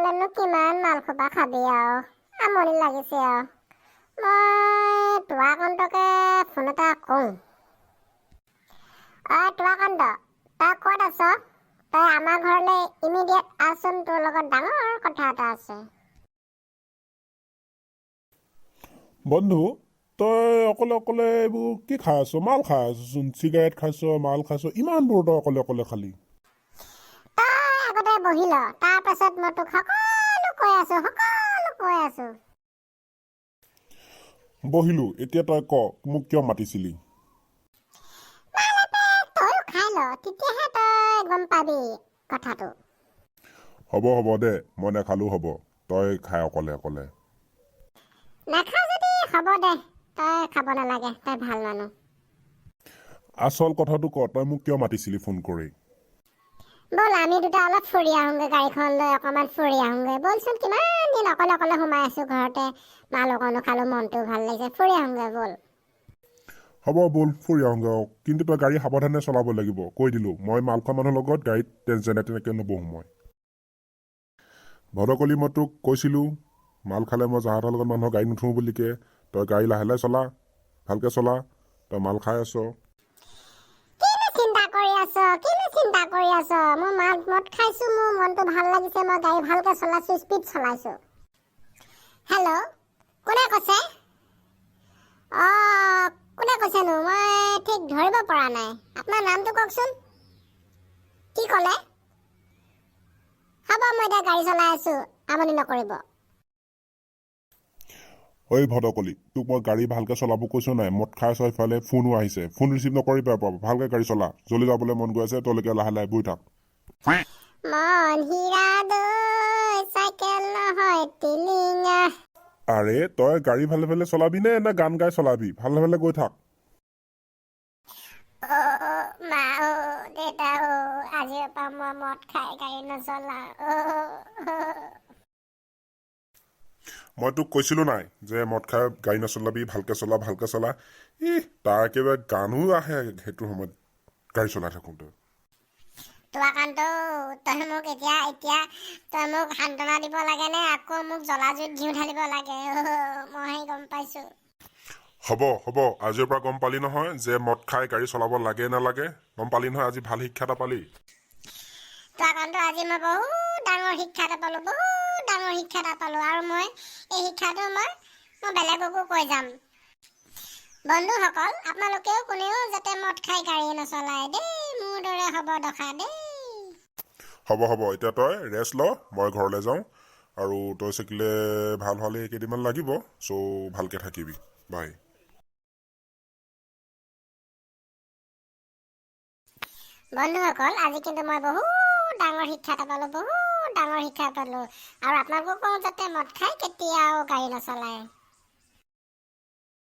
অকলেনো কিমান মালসোপা খাবি আৰু, আমনি লাগিছে আৰু। মই তোৱাকন্তকে ফোন এটা কৰোঁ। অ তোৱাকন্ত, তই ক'ত আছ? তই আমাৰ ঘৰলৈ ইমিডিয়েট আহচোন, তোৰ লগত ডাঙৰ কথা এটা আছে। বন্ধু, তই অকলে অকলে এইবোৰ কি খাই আছ? মাল খাই আছচোন, চিগাৰেট খাইছ, মাল খাইছ, ইমানবোৰ তই অকলে অকলে খালি? তই আগতে বহি ল, তাৰপাছত মই তোক সকলো কৈ আছো, সকলো কৈ আছো। বহিলো, এতিয়া তই ক, মোক কিয় মাতিছিলি? তয়ো খাই ল, তেতিয়াহে তই গম পাবি কথাটো। হ'ব হ'ব দে, মই নাখালেও হ'ব, তই খাই অকলে অকলে। নাখাৱ যদি হ'ব দে, তই খাব নালাগে, তই ভাল মানুহ। আচল কথাটো ক, তই মোক কিয় মাতিছিলি ফোন কৰি? ব'ল আমি দুটা অলপ ফুৰি আহোঁগৈ, গাড়ীখন লৈ অকণমান ফুৰি আহোঁগৈ ব'লচোন। কিমান দিন অকলে অকলে সোমাই আছো ঘৰতে, মাল অকণো খালোঁ, মনটোও ভাল লাগিছে, ফুৰি আহোঁগৈ ব'ল। হ'ব ব'ল ফুৰি আহোঁগৈ, কিন্তু তই গাড়ী সাৱধানে চলাব লাগিব, কৈ দিলোঁ মই। মাল খোৱা মানুহৰ লগত গাড়ীত যেনে তেনেকৈ নবহোঁ মই। ভদকলি, মই তোক কৈছিলোঁ মাল খালে মই যাহা লগত মানুহৰ গাড়ী নুঠোঁ বুলিকে। তই গাড়ী লাহে লাহে চলা, ভালকৈ চলা, তই মাল খাই আছ। কিনো চিন্তা কৰি আছ, কিনো চিন্তা কৰি আছ? মই মাল মদ খাইছোঁ, মোৰ মনটো ভাল লাগিছে, মই গাড়ী ভালকৈ চলাইছোঁ, স্পীড চলাইছোঁ। হেল্ল', কোনে কৈছে? অঁ, কোনে কৈছেনো? মই ঠিক ধৰিব পৰা নাই, আপোনাৰ নামটো কওকচোন। কি ক'লে? হ'ব, মই এতিয়া গাড়ী চলাই আছোঁ, আমনি নকৰিব। ঐ ভদকলি, তোক মই গাড়ী ভালকৈ চলাব কৈছোঁ নাই? মদ খাই আছ, ইফালে ফোনো আহিছে, ফোন ৰিচিভ নকৰিবা, পাব। ভালকৈ গাড়ী চলা, জলদি যাবলৈ মন গৈ আছে, তলৈকে লাহে লাহে বহি থাক। মন হীৰা দৈ চাইকেল নহয় টিলিঙা। আৰে তই গাড়ী ভালে ভালে চলাবি নে নে গান গাই চলাবি? ভালে ভালে গৈ থাক। অ মা, অ দেউতা, অ আজিৰ পৰা মই মদ খাই গাড়ী নচলাওঁ অ। মই তোক কৈছিলোঁ নাই যে মদ খাই গাড়ী নচলাবি, ভালকৈ চলা, ভালকৈ চলা। ই তাৰ একেবাৰে গানো আহে সেইটো সময়ত গাড়ী চলাই থাকোঁতে। তোৱাকান্ত, তই মোক এতিয়া এতিয়া তই মোক সান্তনা দিব লাগে নে আকৌ মোক জ্বলা জুইত ঘিউ ঢালিব লাগে? অ মই গম পাইছোঁ। হ'ব হ'ব, আজিৰ পৰা গম পালি নহয় যে মদ খাই গাড়ী চলাব লাগে নালাগে, গম পালি নহয়? আজি ভাল শিক্ষা এটা পালি। তোৱাকান্ত, আজি মই বহুত ডাঙৰ শিক্ষা এটা পালোঁ, বহুত ডাঙৰ শিক্ষা এটা পালোঁ, আৰু মই এই শিক্ষাটো মই মই বেলেগকো কৈ যাম। বন্ধুসকল, আপোনালোকেও কোনেও যাতে মদ খাই গাড়ী নচলায় দেই, মোৰ দৰে হ'ব দশা দেই। হ'ব হ'ব, এতিয়া তই ৰেষ্ট ল, মই ঘৰলৈ যাওঁ। আৰু তই চাকিলে ভাল হোৱালে কেইদিনমান লাগিব, চ' ভালকৈ থাকিবি, বাই। বন্ধুসকল, আজি কিন্তু মই বহুত ডাঙৰ শিক্ষা এটা পালোঁ, বহুত ডাঙৰ শিক্ষা পালোঁ, আৰু আপোনালোকো কওঁ যাতে মদ খাই কেতিয়াও গাড়ী নচলায়।